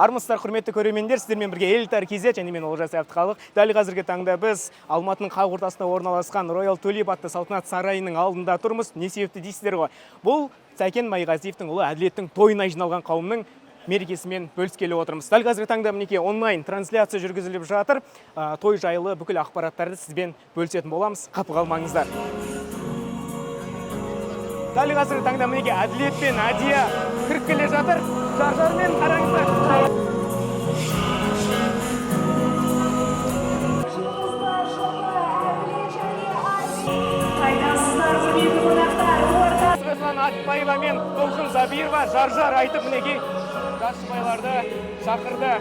Армысыздар, құрметті көрермендер! Сіздермен бірге Эльтар KZ және мен, Олжас Әбдіхалық. Дәл қазіргі таңда біз Алматының қақ ортасында орналасқан Роял Тулип атты салтанат сарайының алдында тұрмыз. Не себепті дейсіздер ғой? Бұл Сәкен Майғазиевтің ұлы Әділеттің тойына жиналған қауымның мерекесімен бөліскелі отырмыз. Дәл қазіргі таңда, мінекей, онлайн трансляция жүргізіліп жатыр. Той жайлы бүкіл ақпараттарды сізбен бөлісетін боламыз. Қапы қалмаңыздар. Дәл қазіргі таңда, мінекей, Әділет пен Әдия кіріп келе жатыр жар-жармен, қараңыздар. Жұлдыздар жұбы Әділет және Әдия. Қайдасыздар, құрметті қонақтар, орта Светлана Айтбаева мен Толқын Забирова жар-жар айтып, мінекей, жас жұбайларды шақырды.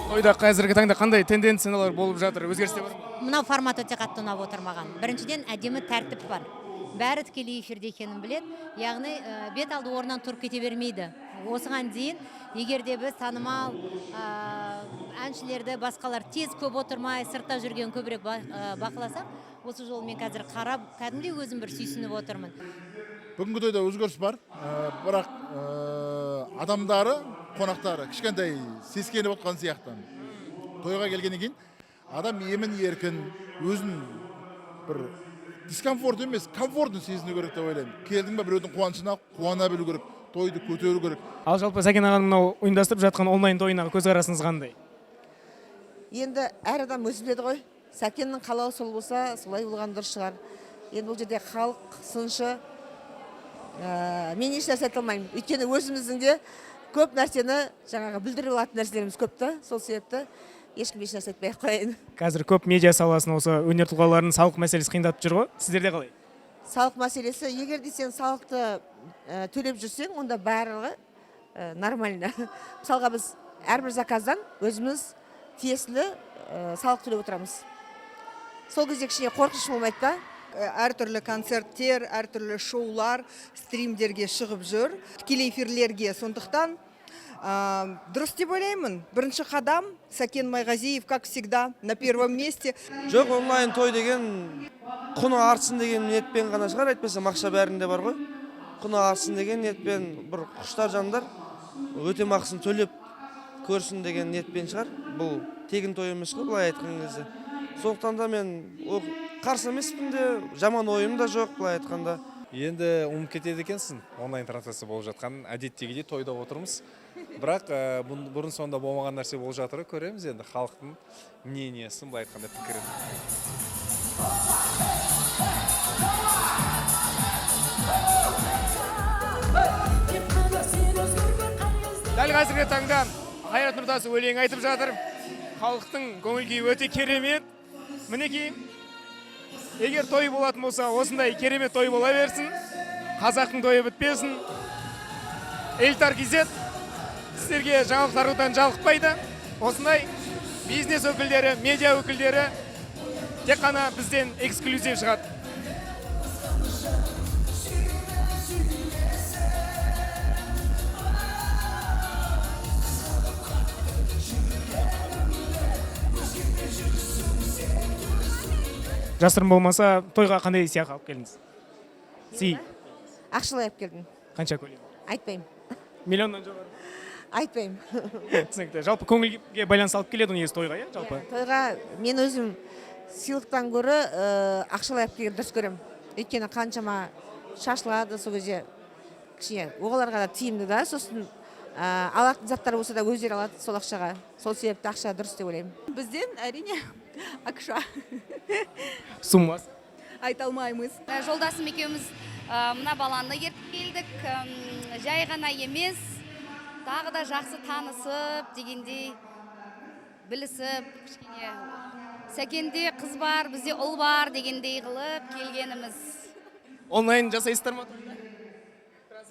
Тойда қазіргі таңда қандай тенденциялар болып жатыр, өзгерістер бар ма? Мынау формат өте қатты ұнап отыр маған. Біріншіден, әдемі тәртіп бар, бәрі тікелей эфирде екенін біледі, яғни бет алды орнынан тұрып кете бермейді. Осыған дейін егер де біз танымал әншілерді, басқалар тез көп отырмай, сыртта жүрген көбірек бақыласақ, осы жолы мен қазір қарап, кәдімгідей өзім бір сүйсініп отырмын. Бүгінгі тойда өзгеріс бар, бірақ адамдары, қонақтары кішкентай сескеніп отқан сияқты. Тойға келгеннен кейін адам емін еркін өзін бір дискомфорт емес, комфортын сезіну керек деп ойлаймын. Келдің ба, біреудің қуанышына қуана білу керек, тойды көтеру керек. Ал жалпы, Сәкен ағаның мынау ұйымдастырып жатқан онлайн тойына көзқарасыңыз қандай? Енді әр адам өзі біледі ғой. Сәкеннің қалауы сол болса, солай болған дұрыс шығар. Енді бұл жерде халық сыншы, мен ешнәрсе айта алмаймын, өйткені өзіміздің де көп нәрсені жаңағы бүлдіріп алатын нәрселеріміз көп та. Сол себепті ешкімге ешнәрсе айтпай ақ қояйын. Қазір көп медиа саласын, осы өнер тұлғаларын салық мәселесі қиындатып жүр ғой. Сіздерде қалай? Салық мәселесі, егер де сен салықты төлеп жүрсең, онда барлығы нормально. Мысалға, біз әрбір заказдан өзіміз тиесілі салық төлеп отырамыз. Сол кезде кішкене қорқыныш болмайды да. Әртүрлі концерттер, әртүрлі шоулар стримдерге шығып жүр, тікелей эфирлерге. Сондықтан дұрыс деп ойлаймын. Бірінші қадам. Сәкен Майғазиев, как всегда, на первом месте. Жоқ, онлайн той деген құны артсын деген ниетпен ғана шығар, әйтпесе ақша бәрінде бар ғой. Құны артсын деген ниетпен, бір құштар жандар өтемақысын төлеп көрсін деген ниетпен шығар. Бұл тегін той емес қой, былай айтқан кезде. Сондықтан да мен қарсы емеспін де, жаман ойым да жоқ, былай айтқанда. Енді ұмытып кетеді екенсің онлайн трансляция болып жатқанын. Әдеттегідей тойда отырмыз, бірақ бұрын сонда болмаған нәрсе болып жатыр ғой. Көреміз енді халықтың мнениесін, былай айтқанда, пікірін. Дәл қазіргі таңда Қайрат Нұртас өлең айтып жатыр. Халықтың көңіл күйі өте керемет. Мінекей, егер той болатын болса, осындай керемет той бола берсін. Қазақтың тойы бітпесін. Эльтар KZ сіздерге жаңалық таратудан жалықпайды. Осындай бизнес өкілдері, медиа өкілдері тек қана бізден эксклюзив шығады. Жасырын болмаса, тойға қандай сыйақы алып келдіңіз, сый? Ақшалай алып келдім. Қанша көлем? Айтпаймын. Миллионнан жоғары? Айтпаймын. Түсінікті. Жалпы, көңілге байланысты алып келеді ғой негізі тойға, иә, жалпы? Тойға мен өзім сыйлықтан гөрі ақшалай алып келгенді дұрыс көремін, өйткені қаншама шашылады сол кезде, кішкене оларға да тиімді да. Сосын алатын заттар болса да, өздері алады сол ақшаға. Сол себепті ақша дұрыс деп ойлаймын. Бізден, әрине, ақша. Суммасы? Айта алмаймыз. Жолдасым екеуміз мына баланы ертіп келдік. Жай ғана емес, тағы да жақсы танысып дегендей, білісіп, кішкене Сәкенде қыз бар, бізде ұл бар дегендей қылып келгеніміз. Онлайн жасайсыздар ма?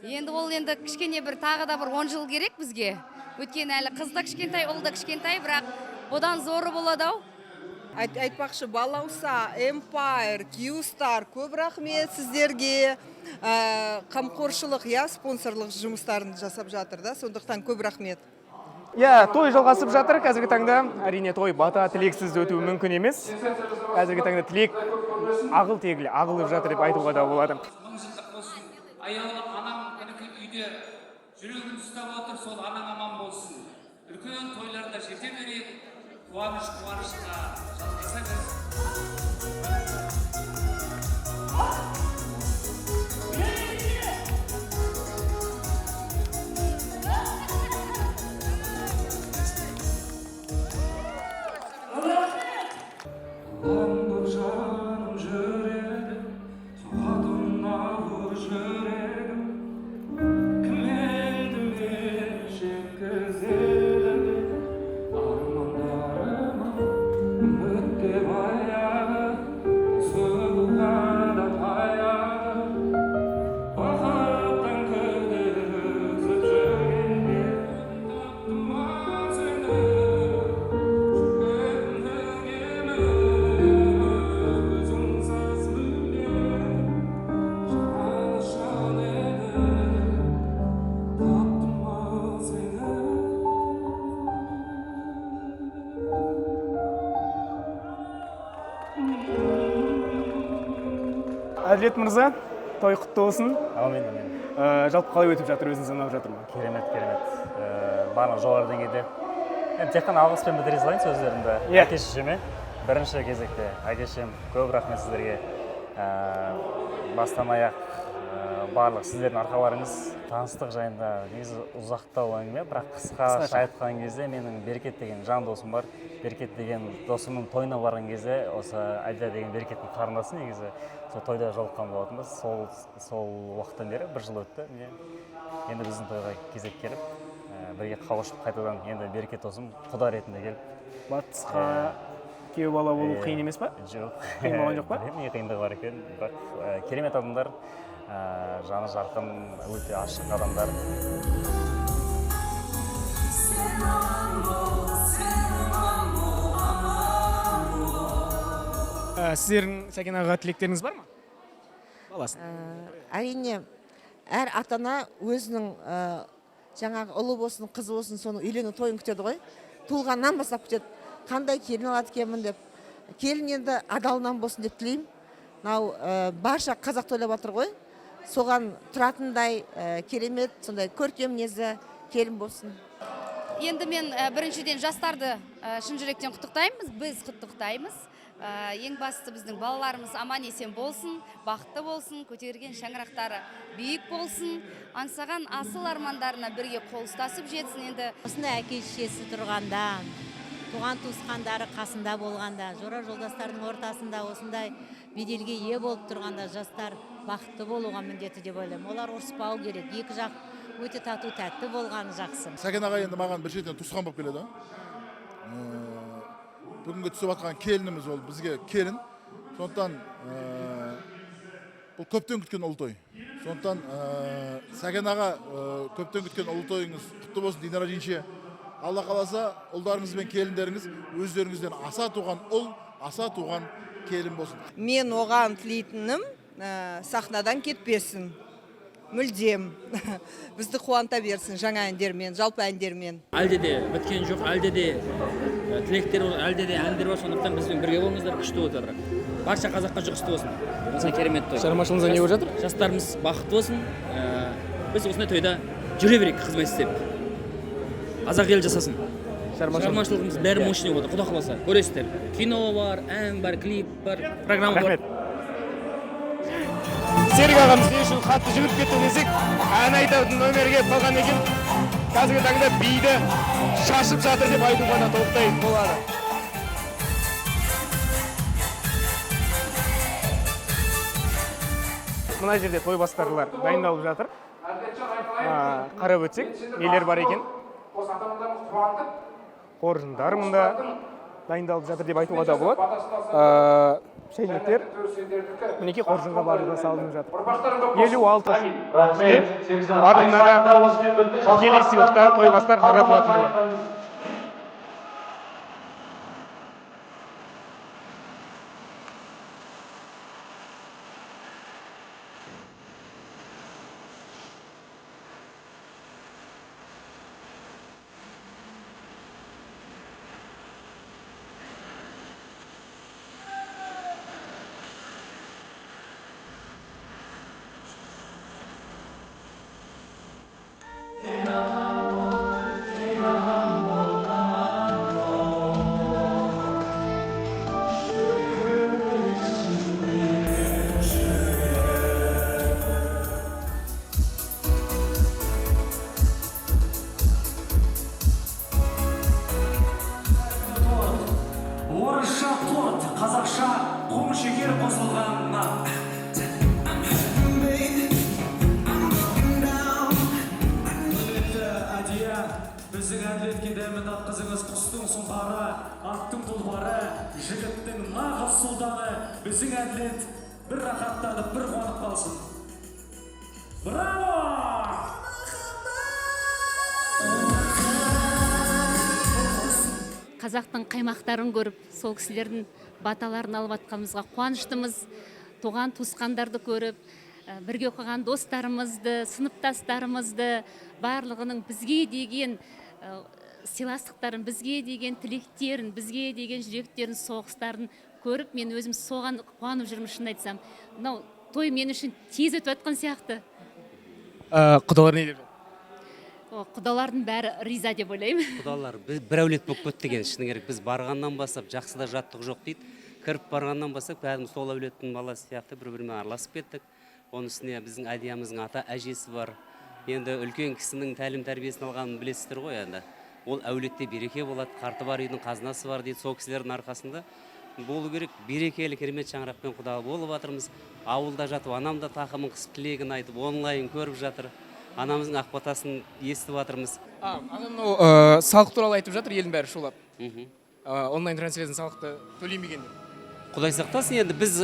Енді ол енді кішкене бір тағы да бір 10 жыл керек бізге, өйткені әлі қыз да кішкентай, ұл да кішкентай, бірақ бұдан зоры болады ау. Айтпақшы, Балауса, Empire, Q-Star, көп рахмет сіздерге. Қамқоршылық, иә, спонсорлық жұмыстарын жасап жатыр да, сондықтан көп рахмет. Иә, той жалғасып жатыр қазіргі таңда. Әрине, той бата тілексіз өтуі мүмкін емес. Қазіргі таңда тілек ағыл тегіл ағылып жатыр деп айтуға да болады. Мың жылдық болсын, аяулы анам мінекей үйде жүрегін ұстап отыр, сол анаң аман болсын. Үлкен тойларда жете берейік, қуаныш қуанышқа жалғаса берсін. Лаңдып жаным жүреді, соғады ауыр жүрегім. Кім енді мені жеткізеді армандарыма, үміт те баяғы, сұлуға да таяғы. Бақыттан күдер үзіп жүргенде таптым ау сені. Жүрегімнің емі өзіңсіз мүлде жаралы жан едім, таптым ау сені. Әділет мырза, той құтты болсын. Әумин, әумин. Жалпы қалай өтіп жатыр, өзіңіз ұнап жатыр ма? Керемет, керемет. Барлығы жоғары деңгейде. Енді тек қана алғыспен бітіре салайын сөздерімді. Иә. Әке шешеме, бірінші кезекте әке шешем, көп рахмет сіздерге. Бастан аяқ барлық сіздердің арқаларыңыз. Таныстық жайында негізі ұзақтау әңгіме, бірақ қысқаша Қысқаша. айтқан кезде, менің Беркет деген жан досым бар. Беркет деген досымның тойына барған кезде, осы Әділә деген Беркеттің қарындасы негізі, сол тойда жолыққан болатынбыз. Сол уақыттан бері бір жыл өтті. Міне, енді біздің тойға кезек келіп, бірге қауышып қайтадан, енді Беркет досым құда ретінде келіп. Батысқа күйеу бала болу қиын емес па? Жоқ. Қиын болған жоқ па? Білмеймін, не қиындығы бар екен, бірақ керемет адамдар, жаны жарқын, өте ашық адамдар. Сен аман бол, сен аман бол, аман бол. Сіздердің Сәкен ағаға тілектеріңіз бар ма? Баласын. Әрине, әр ата ана өзінің жаңағы ұлы болсын, қызы болсын, соның үйлену тойын күтеді ғой. Туылғаннан бастап күтеді. Қандай келін алады екенмін деп. Келін енді адалынан болсын деп тілеймін. Мынау барша қазақ тойлап жатыр ғой. Соған тұратындай керемет, сондай көркем мінезді келін болсын. Енді мен біріншіден жастарды шын жүректен құттықтаймыз, біз құттықтаймыз. Ең бастысы біздің балаларымыз аман есен болсын, бақытты болсын, көтерген шаңырақтары биік болсын, аңсаған асыл армандарына бірге қол ұстасып жетсін енді. Осындай әке шешесі тұрғанда, туған туысқандары қасында болғанда, жора жолдастардың ортасында осындай беделге ие болып тұрғанда жастар бақытты болуға міндетті деп ойлаймын. Олар ұрыспау керек, екі жақ өте тату тәтті болғаны жақсы. Сәкен аға енді маған бір шетінен туысқан болып келеді. Бүгінгі түсіп жатқан келініміз ол бізге келін. Сондықтан бұл көптен күткен ұлы той. Сондықтан Сәкен аға, көптен күткен ұлы тойыңыз құтты болсын, Динара жеңше. Алла қаласа, ұлдарыңыз бен келіндеріңіз өздеріңізден аса туған ұл, аса туған келін болсын. Мен оған тілейтінім, сахнадан кетпесін. Мүлдем. Бізді қуанта берсін жаңа әндермен, жалпы әндермен. Әлде де біткен жоқ, әлде де тілектер бар, әлде де әндер бар, сондықтан бізбен бірге болыңыздар, күшті отыр. Барша қазаққа жұғысты болсын. Осындай керемет той. Шығармашылығыңызда не болып жатыр? Жастарымыз бақытты болсын. Біз осындай тойда жүре берейік қызмет істеп. Қазақ ел жасасын. Шығармашылығымыз бәрі мощный болды, құда қаласа. Көресіздер. Кино бар, ән бар, клип бар, программа бар. Рахмет. Серік ағамыз не үшін қатты жүгіріп кетті десек, ән айтатын номері келіп қалған екен. Қазіргі таңда биді шашып жатыр деп айтуға да толықтай болады. Мына жерде той бастарлар дайындалып жатыр. Қарап өтсек, нелер бар екен? Қоржындар мұнда дайындалып жатыр деп айтуға да болады. Шәйнектер мінекей қоржынға барлығы салынып жатыр. 56 барлығына тікелей сыйлықтар тойбастар таратылатын болады. Біздің Әділетке дәмін татқызыңыз, құстың сұңқары, аттың тұлпары, жігіттің нағыз сұлтаны, біздің Әділет бір рахаттанып, бір қуанып қалсын. Браво! Қазақтың қаймақтарын көріп, сол кісілердің баталарын алып атқанымызға қуаныштымыз. Туған туысқандарды көріп, бірге оқыған достарымызды, сыныптастарымызды, барлығының бізге деген сыйластықтарын, бізге деген тілектерін, бізге деген жүректерін, соғыстарын көріп, мен өзім соған қуанып жүрмін, шынын айтсам. Мынау той мен үшін тез өтіп жатқан сияқты. Құдалар не деп? Құдалардың бәрі риза деп ойлаймын. Құдалар бір әулет болып кетті екен, шыны керек. Біз барғаннан бастап жақсы да жаттық жоқ дейді. Кіріп барғаннан бастап кәдімгі сол әулеттің баласы сияқты бір-бірімен араласып кеттік. Оның үстіне біздің Әдиямыздың ата әжесі бар. Енді үлкен кісінің тәлім тәрбиесін алғанын білесіздер ғой енді. Ол әулетте береке болады, қарты бар үйдің қазынасы бар дейді. Сол кісілердің арқасында болу керек. Берекелі керемет шаңырақпен құда болып жатырмыз. Ауылда жатып анам да тақымын қысып тілегін айтып онлайн көріп жатыр. Анамыздың ақ батасын естіп жатырмыз. Анам мынау салық туралы айтып жатыр, елдің бәрі шулап. Онлайн трансляцияның салықты төлемеген деп. Құдай сақтасын, енді біз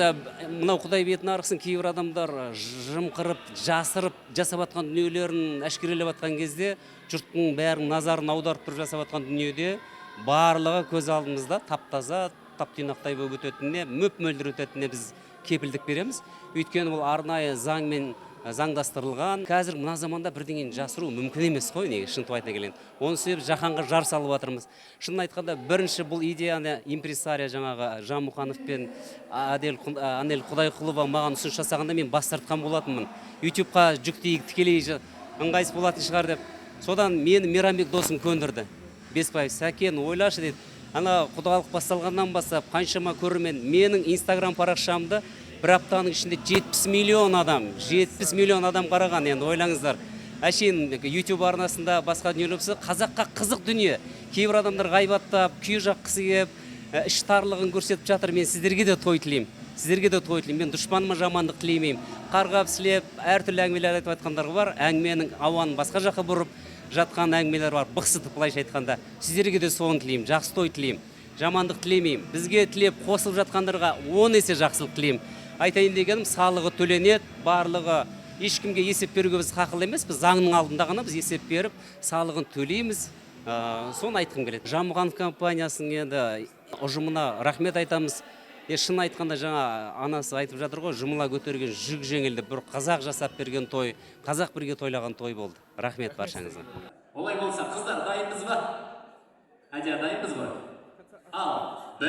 мынау Құдай бетін арықсын, кейбір адамдар жымқырып, жасырып жасап жатқан дүниелерін әшкерелеп жатқан кезде жұрттың бәрінің назарын аударып тұрып жасап жатқан дүниеде барлығы көз алдымызда тап-таза, тап-тұйнақтай болып өтетініне, мөп-мөлдір өтетініне біз кепілдік береміз. Өйткені бұл арнайы заңмен заңдастырылған. Қазір мына заманда бірдеңені жасыру мүмкін емес қой, неге шынтуайтына айта келген. Оның себебі жаһанға жар салып жатырмыз. Шынын айтқанда бірінші бұл идеяны импресарио жаңағы Жанмұханов пен Анель Құдайқұлова маған ұсыныс жасағанда мен бас тартқан болатынмын. YouTube-қа жүктейік, тікелей ыңғайсыз болатын шығар деп. Содан мені Мейрамбек досым көндірді. Бесбаев, Сәкен, ойлашы деді. Ана құдалық басталғаннан бастап қаншама көрермен менің Инстаграм парақшамды бір аптаның ішінде 70 миллион адам, 70 миллион адам қараған, енді ойлаңыздар. Әшейін YouTube арнасында басқа дүниелер болса, қазаққа қызық дүние. Кейбір адамдар ғайбаттап, күй жаққысы келіп, іш тарлығын көрсетіп жатыр. Мен сіздерге де той тілеймін. Сіздерге де той тілеймін. Мен дұшпаныма жамандық тілемеймін. Қарғап, сілеп, әртүрлі әңгімелер айтып жатқандар бар. Әңгіменің ауанын басқа жаққа бұрып жатқан әңгімелер бар. Бықсытып былайша айтқанда. Сіздерге де соны тілеймін, жақсы той тілеймін. Жамандық тілемеймін. Бізге тілеп қосылып жатқандарға 10 есе жақсылық тілеймін. Айтайын дегенім, салығы төленеді, барлығы ешкімге есеп беруге біз хақылы емеспіз, заңның алдында ғана біз есеп беріп, салығын төлейміз. Соны айтқым келеді. Жанмұханов компаниясының енді ұжымына рахмет айтамыз. Шын айтқанда жаңа анасы айтып жатыр ғой, жұмыла көтерген жүк жеңіл деп, бір қазақ жасап берген той, қазақ бірге тойлаған той болды. Рахмет баршаңызға. Олай болса, қыздар дайынбыз ба? Әдия, дайынбыз ба? Ал, 1,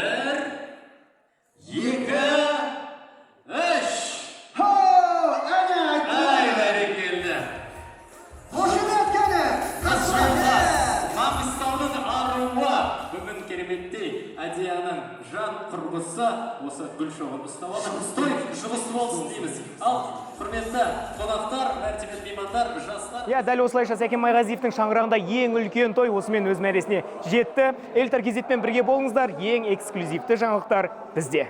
2, 3! Ай, бәрекелді! Маңғыстаудың аруы бүгін кереметтей Әдияның жан құрбысы осы гүл шоғын ұстап алды. Той жұғысты болсын дейміз. Ал, құрметті қонақтар, мәртебелі меймандар, жастар. Иә, дәл осылайша Сәкен Майғазиевтің шаңырағында ең үлкен той осымен өз мәресіне жетті. Эльтар Кезетпен бірге болыңыздар, ең эксклюзивті жаңалықтар бізде.